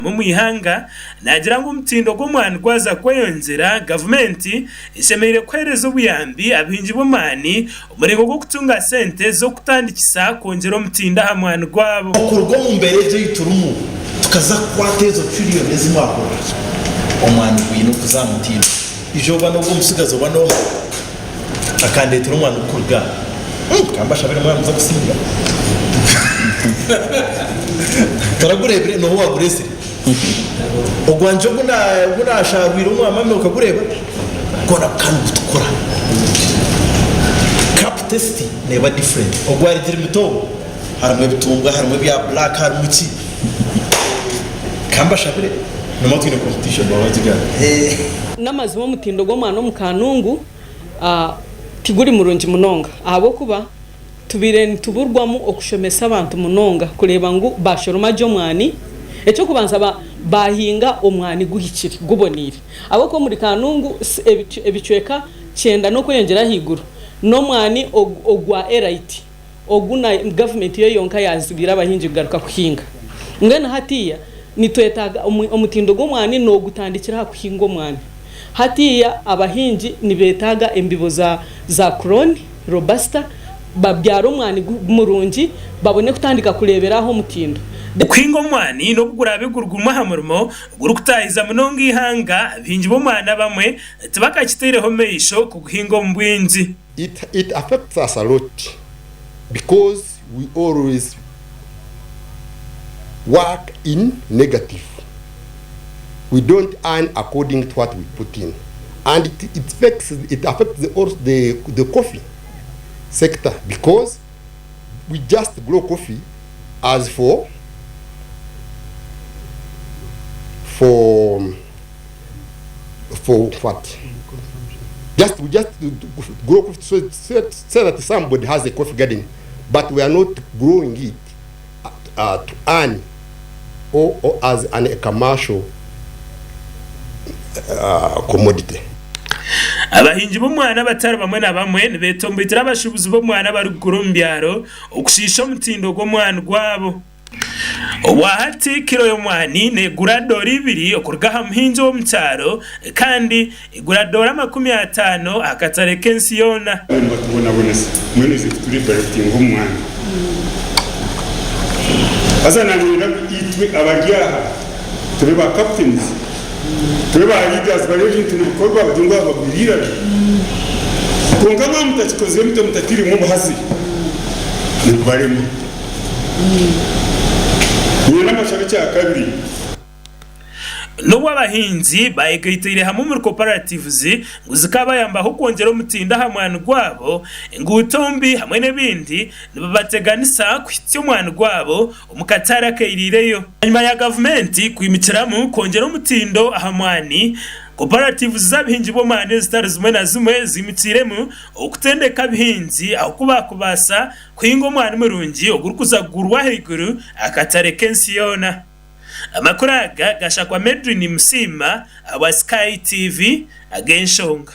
hamwe omu ihanga naagira ngu omutindo gw'omwani gwaza kweyongyera, gavumenti eshemereire kuheereza obuyambi abahingi b'omwani omuringo gw'okutunga sente z'okutandikisa kwongyera omutindo aha mwani gwabo. Okuruga omu mbeera egi ei turimu tukaza kukwata ezo trillion ezi mwahurira, omwani gwine okuza aha mutindo. Eizooba n'ogu omutsigazi oba n'oha akandeetera omwani gurikuruga aha. Ka mbashabire mwaba nimuza kusinga. Toragureebire? N'oha owaagureetsire? Ogwangye ogu naashaarwire omu amame okagureeba? Gwona gukaba nigutukura. Cup taste neeba different. Ogwarugire Mitobo harimu ebitumbwa, harimu ebya black, harimu ki. Ka mbashabire nimwo twine competition baba bagigamba. N'amazima omutindo gw'omwana omu Kanungu tiguri murungi munonga ahabw'okuba tubaire nituburwamu okushomesa abantu munonga kureeba ngu baashoroma gye omwani. Eky'okubanza baahinga omwani guhikire, guboneire ahabw'okuba omuri Kanungu ebicweka kyenda n'okweyongyera ahaiguru n'omwani ogwa Elite. Ogu na gavumenti yo yonka yazibiire abahingi kugaruka kuhinga. Mbwenu hatiiya nitwetaaga omutindo gw'omwani noogutandikira aha kuhinga omwani. Hatiiya abahingi nibeetaaga embibo za za clone, robusta, babyare omwani murungi babone kutandika kureebera aho omutindo. Okuhinga omwani n'obu guraabe guri gumwe aha murimo ogurikutaahiza munonga eihanga, abahingi b'omwani abamwe tibakakitaireho maisho kuguhinga omu bwingi. It it affects us a lot because we always work in negative we don't earn according to what we put in and it it affects it affects the also the the coffee sector because we just grow coffee as for for for what just we just grow coffee so, so, so that somebody has a coffee garden but we are not growing it uh, to earn or, or as an, a commercial uh, commodity. Abahingi b'omwana abatari bamwe na bamwe nibetomboitera abashuubuzi b'omwana abarikugura omu byaro okushiisha omutindo gw'omwani gwabo. Obwahati kiro y'omwani negura doora ibiri okuruga aha muhingi ow'omu kyaro kandi egura doora 50 aha katare k'ensi yoona. Nibatubonabonesa mbwenu itwe tituri directinga omu mwanya. Haza nanyenda ngu itwe abari aha tube ba captains, tube ba leaders bareebe ebintu nibikorwa bagire ngu aba bagwire eiraro. Kwonka mwaba mutakikozire mutyo mutatiremu obuhazi nibubarema. Nyine amashabe ekyakabiri. N'obu abahingi bayegaiteire hamwe omuri cooperatives ngu zikabayambaho kwongyera omutindo aha mwani gwabo, enguuto mbi hamwe n'ebindi nibibateganisa kuhitsya omwani gwabo omu katare akairiireyo. Bwanyima ya gavumenti kwimukiramu kwongyera omutindo aha mwani, cooperatives z'abahingi b'omwani ezitari zimwe na zimwe ziimukiiremu okutendeka abahingi ahu bakubaasa Kuhinga omwani murungi ogurikuza kugurwa ahaiguru akatare k'ensi yoona. Amakuru aga gashakwa Medrine Musiima ahabwa Sky TV ag'enshonga.